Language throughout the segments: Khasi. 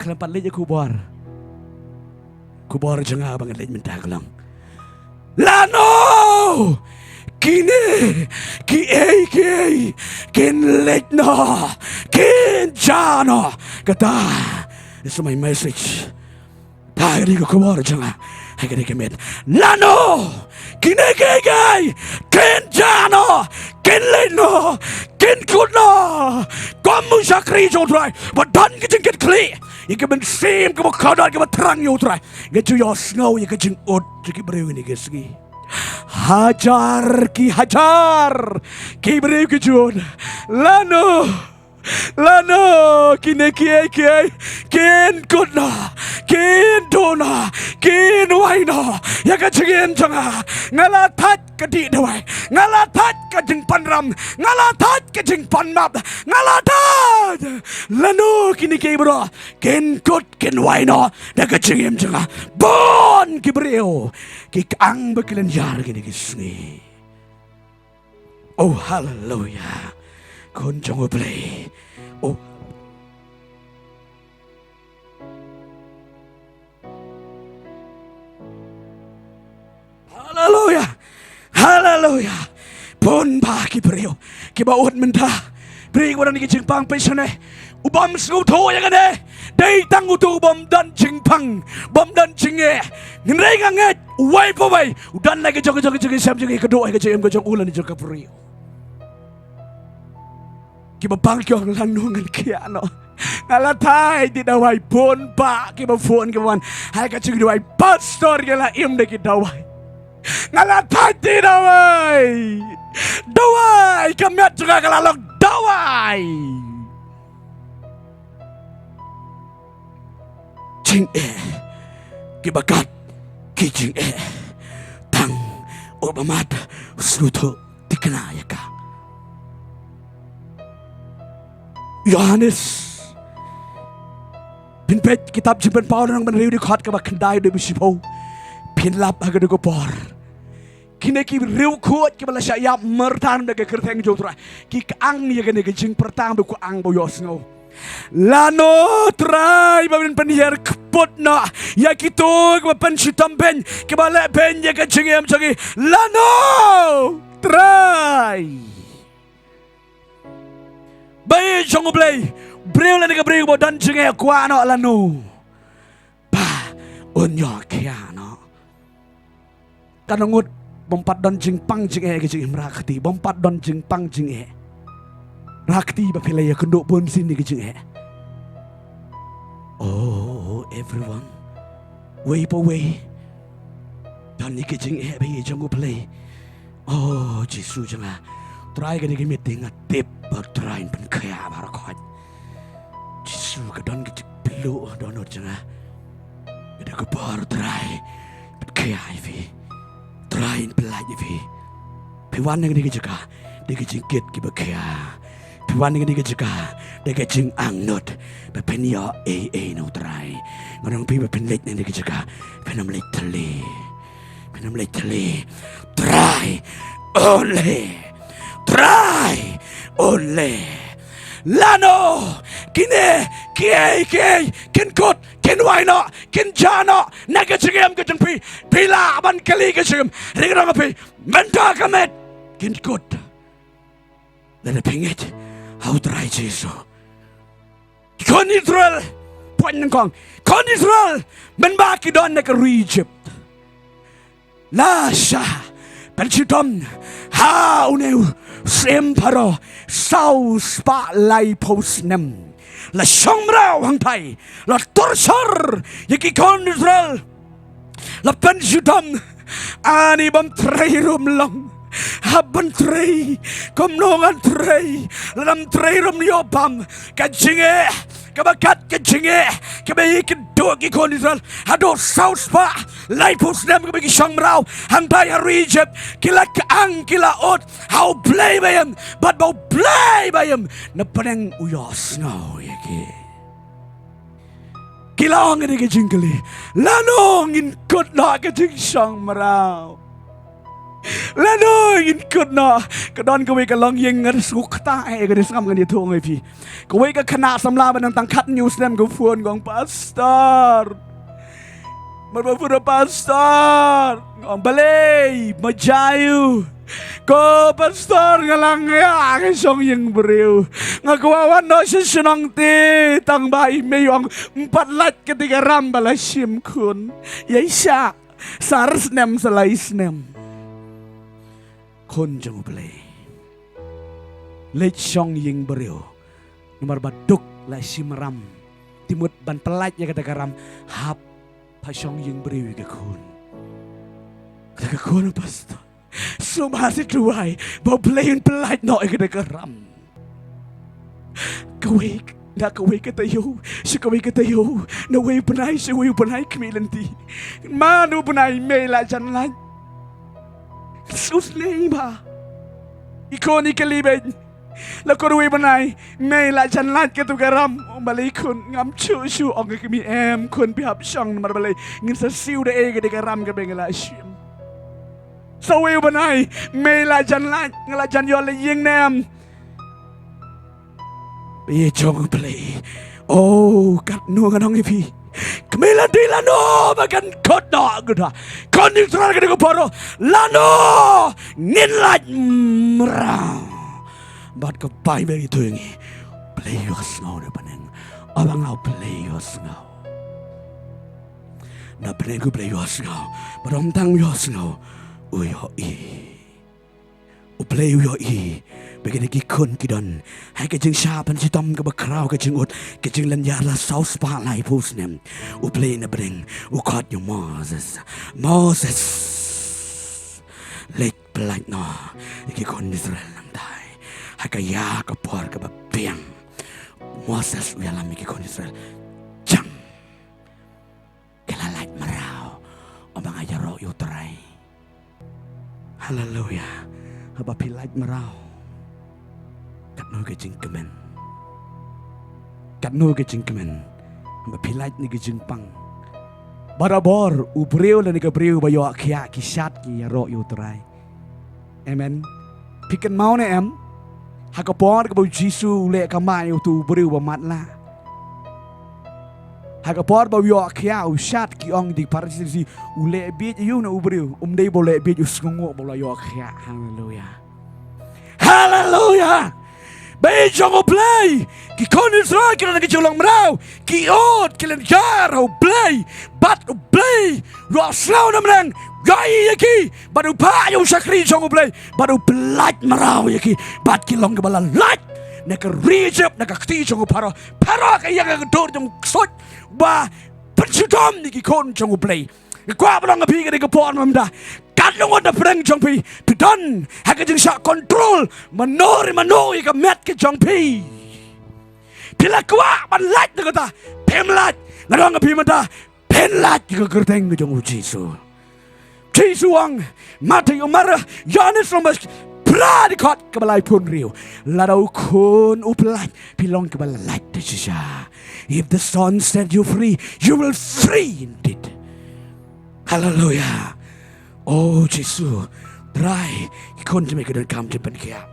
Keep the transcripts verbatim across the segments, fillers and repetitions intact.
Khlem pat leit ïa khubor. Khubor jong nga ba ngan leit mynta ka long, lano kine kiei kiei kin leit noh, kin jah noh. Kata is my message. Ta ka dei ka khubor jong nga ha kane ka miet. Lano kine kiei kiei kin jah noh, kin leit noh, kin kut noh. Kum u shakri jong U Trai ba don ka jingkitkhlieh ïa ka mynsiem kaba kordor kaba thrang ïa U Trai, nga ju ïohsngew ïa ka jingud jong ki briew ha kane ka sngi. Hajar ki hajar ki briew ki ju ong, lano, lano kine kiei kiei kin kut noh, kin duh noh, kin wai noh ïa ka jingim jong nga. Nga la thait ka dih dawai, nga la thait ka jingpanram, nga la thait ka jingpanmap, nga la thait. Lano kine kiei baroh kin kut, kin wai noh da ka jingim jong nga. Bun ki briew ki kyang ba ki lynñiar ha kine ki sngi. Oh, haleluya. Khun jong U Blei. Oh. Haleluya. Haleluya. Bun bah ki briew kiba ud mynta. Briew kiba don ki jingpang pynshane. U bym sngewthuh ïa kane. Dei tang uto u bym don jingpang, bym don jingeh. Hynrei nga ngeit uwei pa uwei u don la ka jong ka jong ka jong ka sem jong ka, ka duh ka jingim ka jong u lane jong ka briew. Kiba pang ki ong lano ngan khiah noh. Nga la thait da ki dawai, bun bah kiba phone kiba wan ha ka jingduwai, pastor nga la im da ki dawai. Nga la thait da ki dawai. Dawai ka met jong nga ka la long dawai. Jingeh kiba kat ki jingeh. Tang u bymmat u sngewthuh, thikna ïa ka. Ïohannes, phin peit kitab Jingpynpaw lynnong ba hynriew dkhot kaba khyndai haduh ba shiphew. Phin lap ha kane ka por. Kine ki riewkhuid kiba la shah ïap martyr da ka kyrteng jong U Trai ki kyang ïa kane ka jingpyrta ba ki kyang ba ïohsngew. Lano Trai ba men pynhiar kput noh ïa kito kiba pynshitom beiñ, kiba leh beiñ ïa ka jingim jong ngi. Lano Trai. Ba ïeit jong U Blei, briew lane ka briew ba don jingeh kwah noh lano ba un ïoh khiah noh. Ka nongut bym pat don jingpang jingeh ka jingim, rakti bym pat don jingpang jingeh. Rakti ba phi la ïakynduh bunsien ïa ka jingeh. Oh, everyone. Wei pa wei don ïa ka jingeh ba ïeit jong U Blei. Oh, Jisu jong nga. Trai, kane ka meeting nga tip ba Trai yn pynkhiah baroh khoit. Jisu, ka don ka jingpluh dohnud jong nga. Ka dei ka por Trai, pynkhia ïa phi. Trai, pynlait ïa phi. Phi wan na kane ka jaka da ka jingkit kiba khia. Phi wan na kane ka jaka da ka jingangnud ba phin ïoh ei ei na U Trai. Nga ong phi ba phin leit na kane ka jaka, phin ym leit thylli. Phin ym leit thylli. Trai only. Trai only. Lano kine kiei kiei kin kut, kin wai noh, kin jah noh na ka jingim ka jong phi? Phi lah ban kylli ka jingim. Ring rong phi mynta ka met kin kut. Lada phi ngeit ha U Trai Jisu. Ki khun Israel, poi nyngkong. Khun Israel mynba ki don na ka ri Egypt, la shah pynshitom ha une u syiem Pharaoh saw spah laiphew snem. La shong mraw hangtai, la torture ïa ki khun Israel. La pynshitom. Ani bym trei ruh ym long. Hap ban trei. Kumno ngan trei lada ym trei ruh ym ïoh bam? Ka jingeh kaba kat, ka jingeh kaba ïeit ka dei ki khun Israel. Haduh saw spah laiphew snem kaba ki shong mraw hangtai ha ri Egypt, ki la kyang, ki la ud ha U Blei ba im, bad ba U Blei ba im na pdeng u ïohsngew ïa ki. Ki la ong ïa ka jingkylli, lano ngin kut noh ka jingshong mraw? Lano ngin kut noh. Ka don kawei ka longïing nga sngewkta eh ka dei sngap ngan ïathuh ïa phi. Kawei ka khynnah samla ba nang tang khathynñiew snem ka phone ka ong, "Pastor." Mar ba phone, "Pastor." Nga ong, "Balei? Ma jia aiu?" Ko, "Pastor, nga la ngiah ha ka shongïing briew. Nga kwah wan noh sha shnong te, tang ba i mei i ong ym pat lait kata ka ram ba la shim khun. Ïai shah sa ar snem sa lai snem." Khun jong U Blei. Leit shongïing briew. Namar ba duk la shim ram. Te mut ban pyllait ïa kata ka ram, hap ha shongïing briew ïa ka khun. Kata ka khun, pastor. Sngewbha sa duwai ba U Blei un pyllait noh ïa kata ka ram. Kawei na kawei ka taïew sha kawei ka taïew, na uwei u bnai sha uwei u bnai, khmih lynti. Man u bnai mei la jan lait. Sngewsynei ba i khun i kylli beiñ. La kut uwei u bnai, "Mei, la jan lait katu ka ram?" "Balei khun?" "Ngam shuh shuh." Ong ka kmie, "Em khun, phi hap shong, namar balei? Ngin sa siew da ei kata ka ram kaba nga la shim." Sa uwei u bnai, "Mei, la jan lait, nga la jan ïoh leit ïing ne em?" Ba ïeit jong U Blei. Oh, katno ngan ong ïa phi. Khmih lynti, lano ba kan kut noh, kata. Khun Israel ka dei ka por, lano ngin lait mraw. Bad ka Baibl ka ïathuh ïa ngi, U Blei u ïohsngew na bneng. Haba nga U Blei u ïohsngew, na bneng U Blei u ïohsngew. Bad ym tang u ïohsngew, u ïohi. U Blei u ïohi ba kine ki khun ki don ha ka jingshah pynshitom kaba khraw, ka jingud, ka jinglynñiar la saw spah laiphew snem. U Blei na bneng u khot ïa u Moses. Moses, leit pyllait noh ïa ki khun Israel nangtai. Ha ka ïa ka por kaba biang, Moses u ïalam ïa ki khun Israel. Jam. Ki la lait mraw. Ong ba nga ïaroh ïa U Trai. Haleluya. Haba phi lait mraw, katno ka jingkmen. Katno ka jingkmen. Haba phi lait na ka jingpang. Barabor u briew lane ka briew ba ïoh khiah ki shad ki ïaroh ïa U Trai. Amen. Phi kynmaw ne em? Ha ka por kaba u Jisu u leh kamai ïa utu u briew ba matlah, ha ka por ba u ïoh khiah u shad, ki ong ki Pharisi, u leh bieit ïa u na u briew. Um dei ba u leh bieit, u sngewnguh ba u la ïoh khiah. Haleluya. Haleluya. Ba ïeit jong U Blei, ki khun Israel ki don ha ka jinglong mraw, ki ud, ki lynñiar ha U Blei. Bad U Blei u ïohsngew na bneng, u ïohi ïa ki. Bad u phah ïa u shakri jong U Blei, bad u pyllait mraw ïa ki. Bad ki long kiba la lait na ka ri Ijipt, na ka kti jong u Pharaoh. Pharaoh ka ïeng ha ka dur jong u ksuid ba pynshitom ïa ki khun jong U Blei. Nga kwah ban ong ïa phi ha kane ka por mynta, katno ngut na pdeng jong phi, phi don ha ka jingshah control mano re mano ïa ka met ka jong phi. Phi la kwah ban lait na kata, phim lait. Nga ong ïa phi mynta, phin lait ïa ka kyrteng ka jong U Jisu. Jisu u ong, Mathai, u Mark, Ïoannis, Rom, phra dkhot kaba laiphew hynriew. Lada U Khun u pyllait, phi long kiba la lait da shisha. If the Son set you free, you will free indeed. Haleluya. O Jisu, Trai, ki khun jong me ki donkam jingpynkhiah.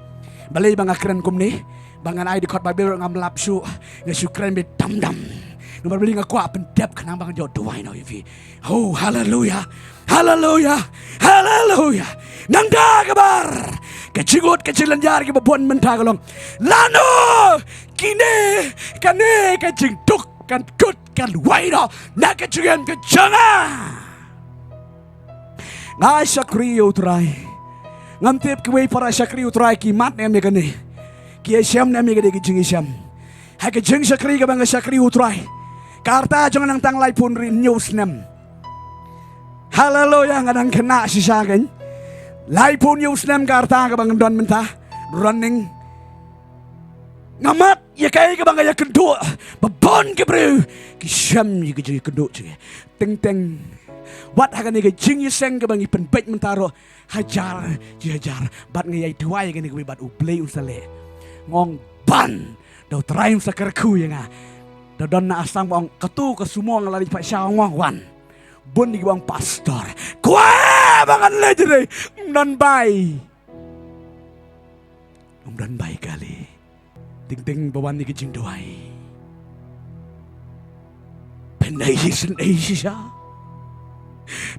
Balei ba nga kren kumne? Ba ngan ai dkhot Baibl ruh ngam lap shuh, nga shu kren beit dam dam. Namar balei? Nga kwah pyndep khnang ba ngan ïoh duwai noh ïa phi. Oh, haleluya. Haleluya. Haleluya. Nangta ka bar, ka jingud ka jinglynñiar kiba bun mynta ka long, lano kine, kane ka jingduk kan kut, kan wai noh na ka jingim ka jong nga? Nga shakri ïa U Trai. Ngam tip kiwei para shakri U Trai ki mad ne em ïa kane, ki ïashem ne em ïa kane ka jingishem. Ha ka jingshakri kaba nga shakri U Trai, ka rta jong nga nang tang laiphew hynriew snem. Haleluya, nga dang khynnah shisha kein. Laiphew hynriew snem ka rta kaba nga don mynta, running. Nga mad ïa kaei kaba nga ïakynduh, ba bun ki briew ki shem ïa ka jingïakynduh jong ngi. Teng teng, wat ha kane ka jingïaseng kaba ngi pynbeit mynta ruh, hajar ji hajar, bad nga ïai duwai ïa kane kawei bad U Blei un sa leh. Nga ong ban, da U Trai un sa kyrkhu ïa nga. Da don na Assam ba ong, katu ka sumo nga la leit pat sha, nga ong wan. Bun ïa kiba ong pastor, kwah ba ngan leit re. Ym don bai. Ym don bai kali. Teng teng ba wan ïa ka jingduwai, pynheh shisha,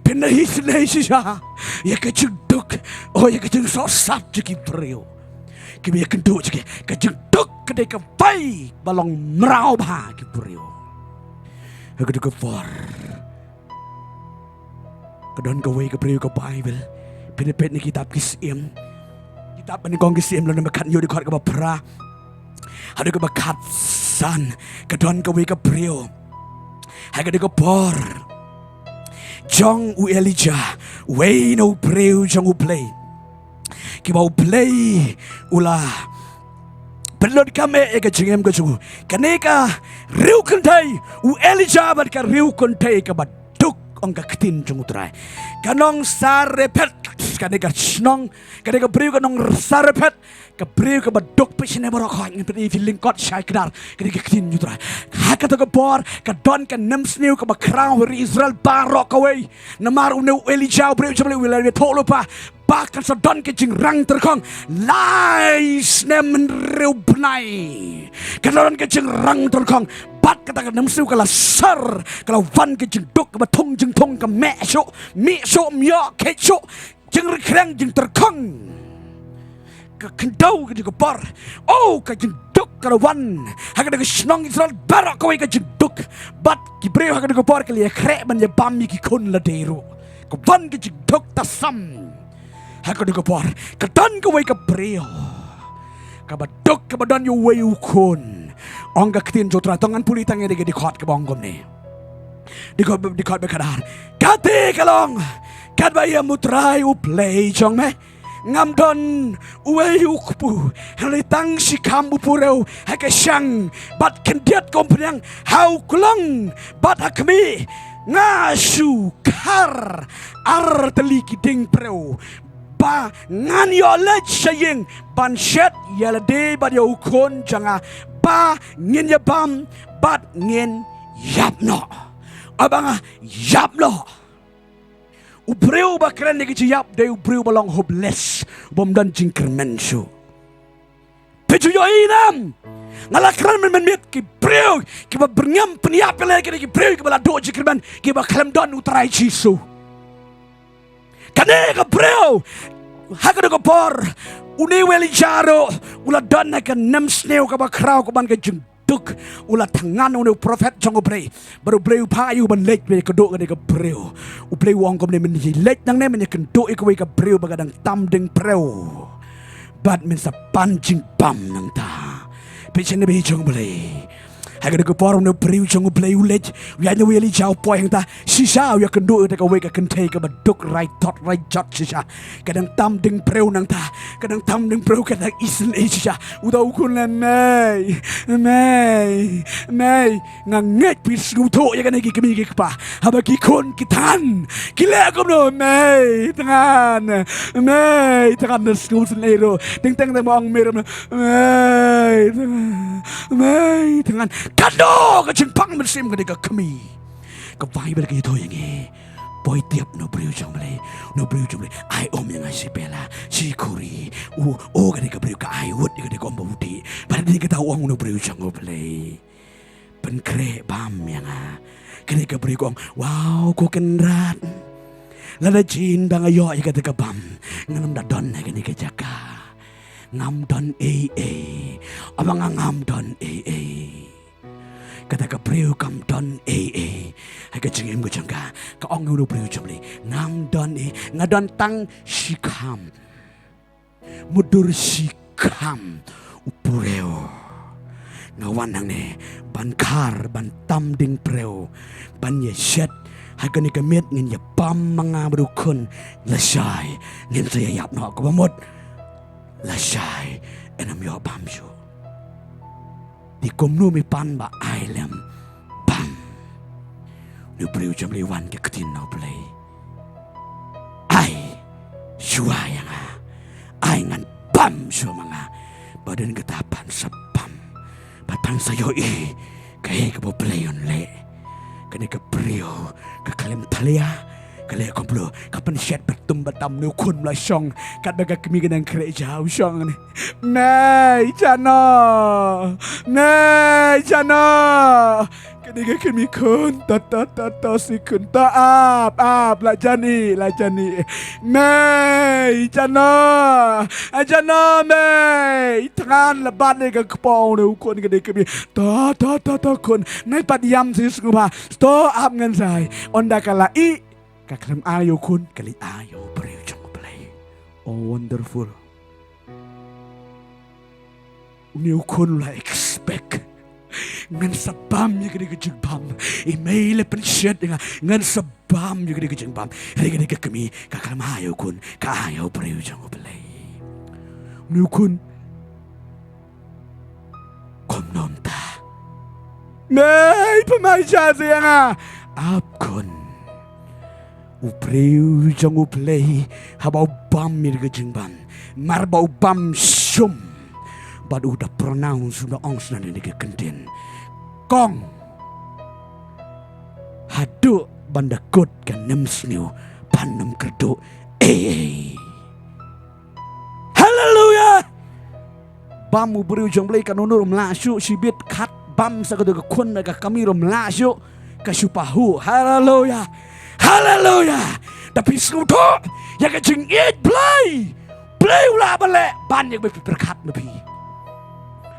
pynheh shisha ïa ka jingduk, oh, ïa ka jingsohsat jong ki briew. Kiba ïakynduh jong ki, ka jingduk ka dei ka bai ba long mraw bha ki briew. Ha kato ka por ka don kawei ka briew ka Baibl. Phin ïa peit na kitab Ki Syiem. Kitab ba nyngkong Ki Syiem lynnong ba khathynñiew, dkhot kaba phra haduh kaba khatsan. Ka don kawei ka briew ha kato ka por jong u Elijah, uwei na u briew jong U Blei, kiba U Blei u la pynlut kam eh ïa ka jingim ka jong u. Kane ka riew kynthei, u Elijah, bad ka riew kynthei kaba duk, ong ka ktien jong U Trai. Ka nong Sarephet, kane ka shnong, kane ka briew ka nong Sarephet, ka briew kaba duk. Peit shane baroh khoit, ngin peit ïa ki lyngkot shai kdar, kane ka ktien jong U Trai. Ha kato ka por ka don ka nemsniew kaba khraw ha ri Israel baroh kawei. Namar une u Elijah, u briew jong U Blei, u la ïathuh lypa ba kan sa don ka jingrang tyrkhong lai snem hynriew bnai. Kan sa don ka jingrang tyrkhong. Bad kata ka nemsniew ka la sar, ka la wan ka jingduk kaba thung jingthung, ka mih shuh, mih shuh, mih kheit shuh, jingrikhriang, jingtyrkhong. Ka khyndew ka jingkapar. Oh, ka jingduk ka la wan ha kata ka shnong Israel baroh kawei, ka jingduk. Bad ki briew ha kata ka por ki la ïakhreh ban ïabam ïa ki khun lade ruh. Ka wan ka jingduk tasam. Ha kata ka por ka don kawei ka briew kaba duk, kaba don ïa uwei u khun. Ong ka ktien jong U Trai, to ngan pule tang ïa kane ka dkhot kaba ong kumne. Dkhot, dkhot ba khatar. Kata ka long, katba ïa U Trai U Blei jong me, ngam don uwei u kpu, hynrei tang shi kham u purew ha ka shang, bad khyndiat ka umphniang ha u klong, bad ha khmih nga shu khar ar tylli ki dieng prew, ba ngan ïoh leit sha ïing ban shet ïa lade bad ïa u khun jong nga, ba ngin ïabam bad ngin ïap noh. Haba nga ïap noh. U briew ba kren ïa ka jingïap dei u briew ba long hopeless, bym don jingkyrmen shuh. Phi ju ïohi ne em? Nga la kren mynmiet, ki briew kiba byrngem pynïap ïa lade ki dei ki briew kiba la duh jingkyrmen, kiba khlem don U Trai Jisu. Kane ka briew ha kane ka por, une u Elijah ruh u la don ha ka nemsniew kaba khraw, kaba wan ka jingduk. U la thngan une u prophet jong U Blei, bad U Blei u phah ïa u ban leit ban ïakynduh ïa kane ka briew. U Blei u ong kumne, men leit nangne men ïakynduh ïa kawei ka briew ba ka dang tam dieng prew, bad men sa pan jingbam nangta. Peit shane ba ïeit jong U Blei. Ha kane ka por une u briew jong U Blei u leit, u ïaid na u Elijah, u poi hangta. Shisha u ïakynduh ïa kawei ka kynthei kaba duk, rai tot rai jot shisha. Ka dang tam dieng prew nangta. Ka dang tam dieng prew, ka dang isynei shisha. Uta u khun u leh, mei, mei, mei. Nga ngeit phi sngewthuh ïa kane ki kmie ki kpa. Haba ki khun ki thngan, ki leh kumno, mei, thngan, mei, thngan, da sngewsynei ruh. Teng teng teng ba ong mei ruh, mei, thngan, mei, thngan. Kano ka jingpang mynsiem kane ka kmie. Ka Baibl ka ïathuh ïa ngi. Poi tip na u briew jong U Blei, na u briew jong U Blei. Ai um ïa nga shi pela, shi khuri. U, u kane ka briew ka ai wut ïa kane ka um ba u dih. Bad hadien kata u ong na u briew jong U Blei, pynkhreh bam ïa nga. Kane ka briew ka ong, wow, ko Kynrad, lada jin ba nga ïoh ïa kata ka bam, ngan ym da don ha kane ka jaka. Ngam don ei ei. Aba nga ngam don ei ei. Kata ka briew kam don ei ei ha ka jingim ka jong ka. Ka ong ïa u briew jong U Blei, ngam don ei, nga don tang shi kham. Mutdur shi kham u purew. Nga wan hangne ban khar, ban tam dieng prew, ban ïa shet ha kane ka miet, ngin ïa bam ma nga bad u khun, lashai ngin sa ïa ïap noh, kaba mut lashai yn ym ïoh bam shuh. Te kumno me pan ba ai lem bam? Une u briew jong U Blei u wan, ka ktien na U Blei, ai shuwa ïa nga. Ai ngan bam shuwa ma nga. Bad hadien kata pan sa bam. Bad pan sa ïohi kaei kaba U Blei un leh. Kane ka briew ka khlem thalia, ka leh kumno, ka pynshet batum batam, une u khun u la shong katba ka kmie ka nang khreh ja, u shong ne. Mei, jan noh. Mei, jan noh. Kane ka kmie khun, to, to, to, to, shi khun, to, ap, ap, la jan ïeh, la jan ïeh. Mei, jan noh. Ah, jan noh, mei. Thngan la bat ïa ka kpoh une u khun, kane ka kmie. To, to, to, to, khun. Nai pat ïam shi sngewbha. To, ap ngan shai. Ynda ka la ïeh, ka khlem ai ïa u khun, ka leit ai ïa u briew jong U Blei. Oh, wonderful. Une u khun u la expect. Ngan sa bam ïa kane ka jingbam. I mei la pynshet ïa nga. Ngan sa bam ïa kane ka jingbam. Hynrei kane ka kmie ka khlem ai ïa u khun, ka ai ïa u briew jong U Blei. Une u khun, kumno mynta? Mei, pynmai sha ïa nga. Ap khun. U briew jong U Blei, haba u bam ïa ka jingbam, mar ba u bam shum, bad u da pronounce, u da ong shwa na kane ka kyntien: Kong, haduh ban da kut ka nemsniew, phan nym kyrduh ei ei. Haleluya! Bam u briew jong U Blei, katno ruh ym lah shuh, shibit khat bam sa kato ka khun ka kmie ruh ym lah shuh, ka shu pahuh. Haleluya! Haleluya! Te phi sngewthuh ïa ka jingïeit Blei, Blei u lah ban leh ban ïa kaba phi pyrkhat ma phi.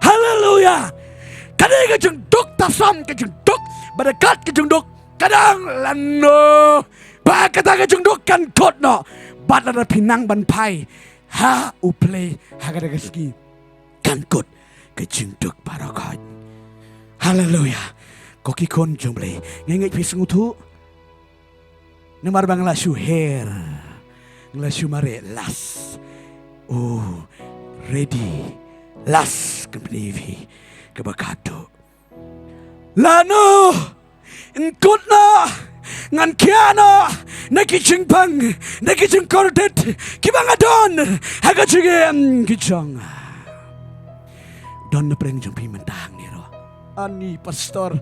Haleluya! Kane ka jingduk, ta sam, ka jingduk, ba da kat ka jingduk, ka dang lano, ba kata ka jingduk kan kut noh, bad lada phi nang ban phai ha U Blei ha kata ka sngi, kan kut ka jingduk baroh khoit. Haleluya. Ko ki khun jong U Blei, nga ngeit phi sngewthuh. Namar ba nga la shu her, nga la shu mareh, last. Oh, ready. Last company phi kaba khatduh. Lano, yn kut noh, ngan khia noh na ki jingpang, na ki jingkordit kiba nga don ha ka jingim ki jong nga. Don na pdeng jong phi mynta hangne ruh? Ani, pastor,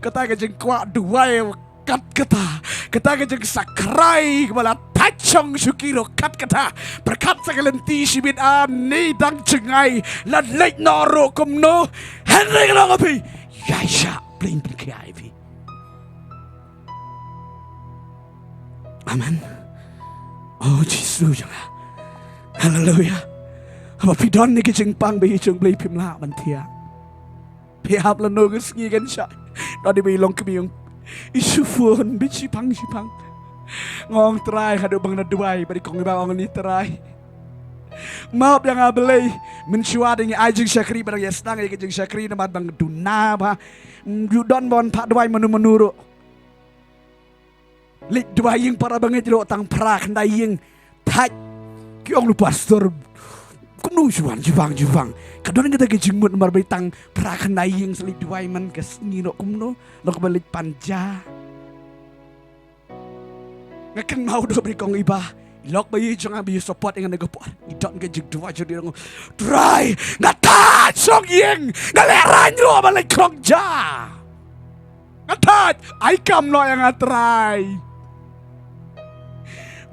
kata ka jingkwah duwai kat kata, kata ka jingsakrai kaba la thait shong shuki ruh kat kata. Pyrkhat sa ka lynti, shibit ani dang jngai, la leit noh ruh kumno. Hynrei nga ong ïa phi, ïaishah, Blei un pynkhia ïa phi. Amen. Oh Jisu jong nga. Haleluya. Haba phi don na ki jingpang ba ïeit jong U Blei, phim lah ban thiah. Phi hap lano ka sngi kan shah. Don i ba i long kmie, i shu phone beit shipang shipang. Nga ong Trai, haduh ba nga da duwai bad i kong i bah, ong ni Trai, map ïa nga Blei. Mynshuwa dang ïa ai jingshakri, ba dang ïa sdang ïa ka jingshakri namar dang duna bha. Ym ju don ban phah duwai mano mano ruh. Leit duwai ïing para bangeit ruh tang phra khyndai ïing. Thait. Ki ong lu pastor, kumno shu wan jiwang jiwang. Ka don kata ka jingmut namar ba tang phra khyndai ïing sa leit duwai man ka sngi ruh kumno. Long kaba leit pan ja. Nga kynmaw duh ba i kong i bah, i lok ba ïeit jong nga ba i support ïa nga na ka por, i don ka jingduwai jong i, ong, Trai, nga thait shong ïing, nga lehraiñ ruh ban leit khlong ja. Nga thait, ai kam noh ïa nga Trai.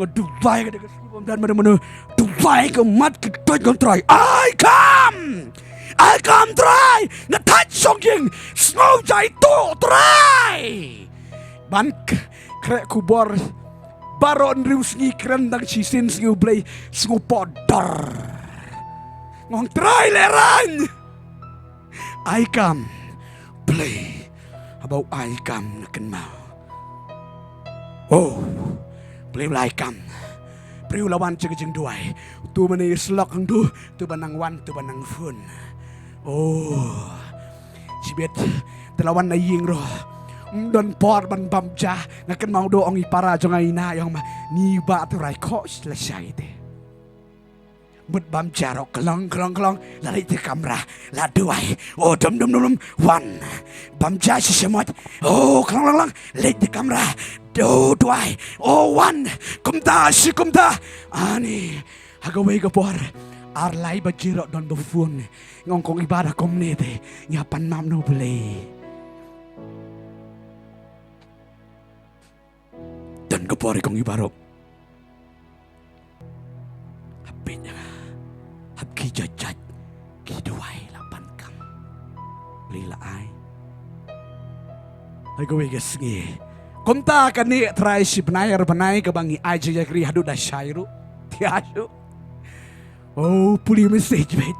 Nga duwai ka dei ka sngi bym don mano mano, duwai ka mat ka doit, nga ong Trai, ai kam, ai kam Trai. Nga thait shong ïing, sngew ja ïa u Trai. Ban k-, khreh khubor baroh hynriew sngi, kren dang shisien sngi U Blei, sngew poh dor. Nga ong Trai lehraiñ, ai kam. Blei haba u ai kam nga kynmaw, oh, Blei u la ai kam. Briew la wan sha ka jingduwai, uto ba nang ïasyllok hangto, uto ba nang wan, uto ba nang phone. Oh, shibit te la wan na ïing ruh. Ym don por ban bam ja. Nga kynmaw duh, ong i para jong nga, i Nah, i ong ma, ni bah Trai, khoh lashai te. Mut bam ja ruh, khlong khlong khlong, la leit da kamra, la duwai. Oh, dum dum dum dum, wan. Bam ja shi shamoit. Oh, khlong khlong khlong, leit da kamra. Oh, duwai. Oh, wan. Kumta shi kumta. Ani, ha kawei ka por, ar lai baje ruh don ba phone. Nga ong, kong i bah, da kumne te ngi hap pan map na U Blei. Ka por i kong i baroh. Hapdeng ïa nga, hap ki jajat, ki duwai la pan kam. Pli la ai. Hai kawei ka sngi. Kumta kane Trai shi bnai ar bnai kaba ngi ai jingïakri haduh da shai ruh. Te ïa shu. Oh, puli message beit.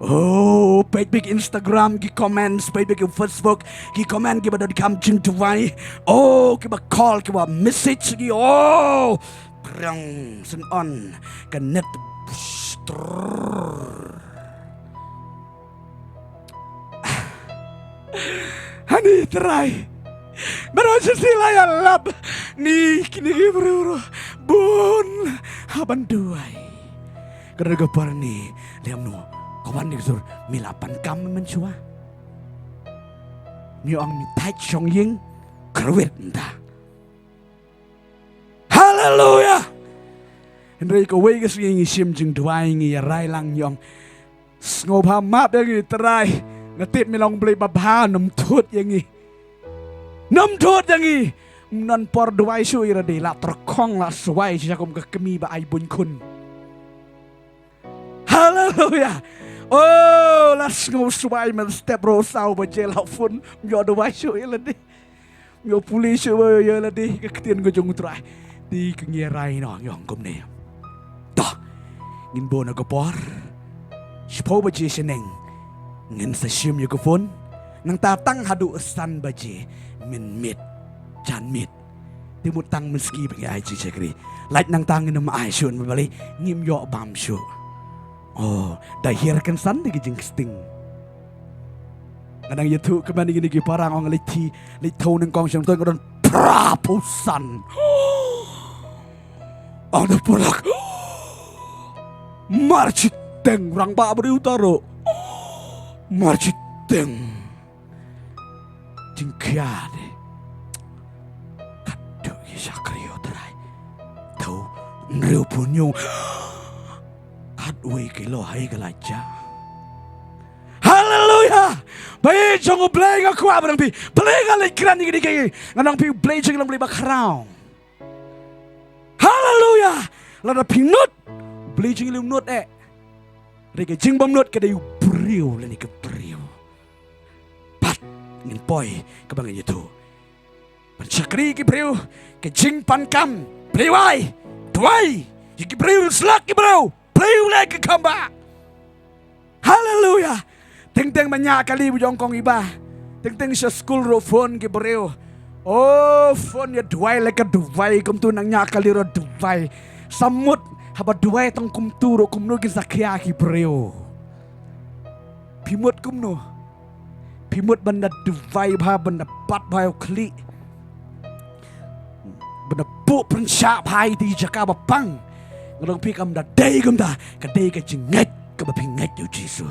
Oh, peit beit Instagram ki comments, peit beit Facebook ki comment kiba donkam jingduwai. Oh, kiba call, kiba message ki. Oh, prang sen on ka net. Hani Trai. Baroh shi sila ïa lap. Ni kine ki briew ruh bun ha ban duwai. Ka don ka por ni lem no. Ka wan ni sur mi la pan kam mynshuwa. Mi ong mi thait shong ïing kyrwit nda. Haleluya. Hynrei kawei ka sngi ngi shim jingduwai ngi ïa rai lang ngi ong. Sngewbha map ïa ngi Trai. Nga tip me long Blei babha, nym thut ïa ngi. Nym thut ïa ngi. Ym don por duwai shuh ïa lade, la tyrkhong la swai sha kum ka kmie ba ai buin khun. Haleluya. Oh, la sngew swai mynstep ruh saw baje la phone. Ym ïoh duwai shuh ïa lade. Ym ïoh pule shuh ba ïa lade ka ktien ka jong u Trai. Te ka ngi rai noh ngi ong kumne. Toh. Ngin bun na ka por. Shiphew baje shaneng. Ngin sa shim ïa ka phone. Nangta tang haduh san baje. Mynmiet. Janmiet. Te mut tang mynski ba ngi ai jingshakri. Lait nangta ngin ym ai shuh ba balei ngim ïoh bam shuh. Oh, da hiar kynsan da ki jingsting. Nga dang ïathuh kmen ïa kine ki para, nga ong leit thi, leit thew nyngkong shong toh nga don phra phew san. Ong da pulak. Mar shiteng rangbah briew taro. Mar shiteng. Jingkhia de. Katto ki shakri ïa u Trai. Thew hynriew phew hynñiew. Katwei kilo hai ka la jia. Haleluya. Ba ïeit jong u Blei nga kwah ba dang phi. Blei nga leit kren ïa kine ki. Nga dang phi Blei jong nga dang Blei ba khraw. Haleluya. Lada phi nud. Blei jong nga lei nud eh. Re ka jingbym nud ka dei u briew lane ka briew. Pat ngin poi kaba ngan ïathuh. Ban shakri ki briew, ki jingpan kam, briew ai, duwai, ïa ki briew slak ki briew, briew leh ki kham ba. Haleluya. Teng teng ba ñiah kali ba jong kong iba. Teng teng sha skul ruh phone ki briew. Oh, phone ïa duwai leh ka duwai kumtu nang ñiah kali ruh duwai. Samut haba duwai tang kumtu ruh kumno kin sa khia ki briew. Phi mut kumno. Phi mut ban da duwai bha, ban da bat bha ïa u khlieh, ban da buh pynshah bha ïa ki jaka ba pang. Nga ong phi kam da dei kumta, ka dei ka jingngeit kaba phi ngeit ïa u Jisu.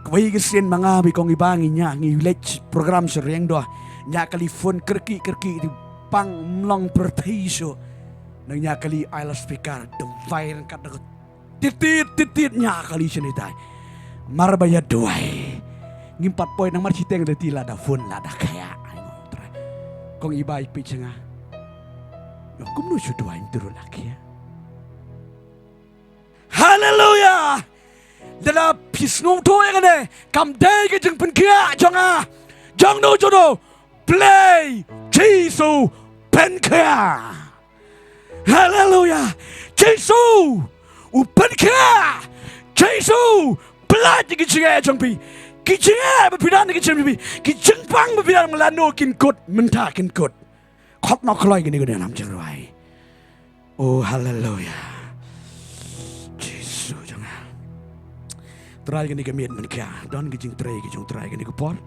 Kawei ka sien ma nga bad i kong iba ngi ñiah ngi leit program sha Riangdo. Ñiah kali phone kyrkieh kyrkieh, te pang ym long pyrthei shuh. Nang ñiah kali ai loudspeaker, duwai ryngkat da ka Titit, titit, ñiah kali shane tai. Mar ba ïa duwai. Ngim pat poi nang mar shiteng da ti lada phone lada khia. Ai mo Trai. Kong iba i peit sha nga. Ïa kumno shu duwai ym tyrun la khia. Haleluya. Lada phi sngewthuh ïa kane kam dei ka jingpynkhiah jong nga. Jong no jong no. Blei Jisu pynkhiah. Haleluya. Jisu u pynkhiah. Jisu pyllait ïa ki jingeh jong phi. Ki jingeh ba phi don ha ki jingim jong phi, ki jingpang ba phi don lano kin kut, mynta kin kut. Khot noh kloi kine ki nam jingrwai. Oh, haleluya. Jisu jong nga. Trai kane ka miet mynkhiah, don ka jingtrei ka jong Trai kane ka por.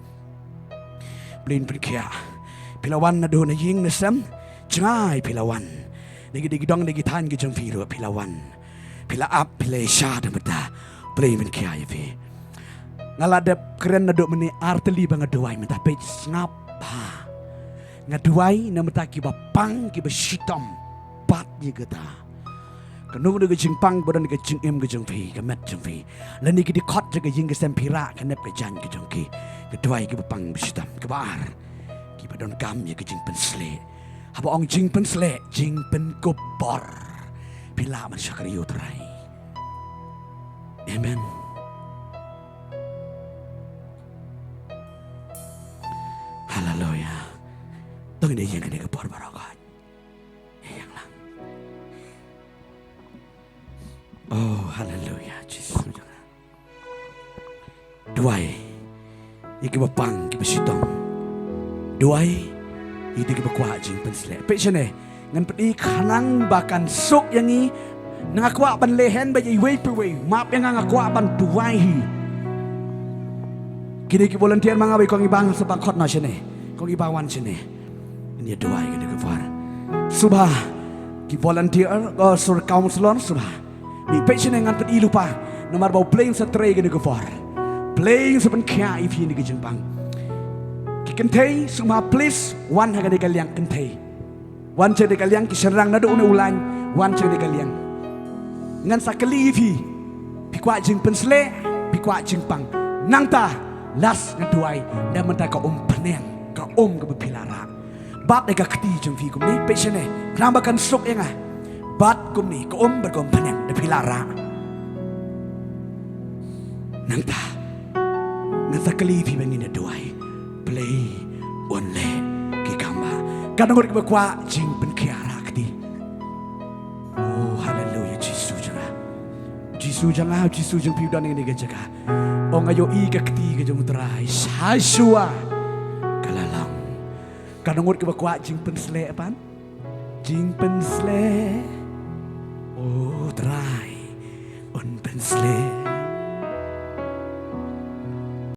Blei pynkhiah. Phi la wan naduh na ïing na sem, jngai phi la wan. Na ki dei ki dong na ki thaiñ ki jong phi ruh phi la wan. Phi la ap, phi la ïashad mynta. Blei pynkhiah ïa phi. Nga la dep kren naduh mynne ar tylli ba nga duwai mynta, peit sngap bha. Nga duwai na bynta kiba pang kiba shitom. Bat ïa kata. Kano kano ka jingpang ba don ka jingim ka jong phi, ka met jong phi. Lane ki dkhot jong ka ïing ka sem phi rah ka nep ka jaiñ ka jong ki. Nga duwai kiba pang ba shitom, kaba ar. Kiba donkam ïa ka jingpynshlur. Haba ong jingpynsleh, jingpynkup bor, phi lah ban shakri ïa u Trai. Amen. Haleluya. To ngin ïeng kane ka por baroh. Ïeng lang. Oh, haleluya, Jisu. Duwai ïa kiba pang, kiba shitom. Duwai ïa kiba kwah jingpynsleh. Peit shane, ngan pyni khnang ba kan suk ïa ngi. Nga kwah ban leh hen ba ïa iwei pa iwei, map ïa nga, nga kwah ban duwai hi. Kine ki volunteer ma nga wei, kong Iba sa ba khot noh shane. Kong Iba wan shane. Ngin ïa duwai kane ka por. Sngewbha ki volunteer, ko sur counselor, sngewbha. Ni peit shane, ngan pyni lypa. Namar ba U Blei un sa trei kane ka por. Blei un sa pynkhiah ïa phi na ka jingpang. Ki kynthei, sngewbha please, wan ha kane ka liang kynthei. Wan sha kane ka liang, ki shynrang naduh une u lain, wan sha kane ka liang. Ngan sa kylli ïa phi. Phi kwah jingpynsleh, phi kwah jingpang. Nangta, last ngan duwai, da mynta ka um pyneng, ka um kaba phi la rah. Bat ïa ka kti jong phi kumne, peit shane, khnang ba kan suk ïa nga. Bat kumne, ka um bad ka um pyneng, da phi la rah. Nangta, ngan sa kylli phi ba ngin ïa duwai. Blei un leh ki kam ba. Katno ngut kiba kwah jingpynkhiah rah kti. Oh, haleluya, Jisu jong nga. Jisu jong nga, Jisu jong phi u don ha kane ka jaka. Ong nga ïohi ka kti ka jong U Trai. Sha shuwa ka la long. Katno ngut kiba kwah jingpynsleh pat? Jingpynsleh. Oh, Trai un pynsleh.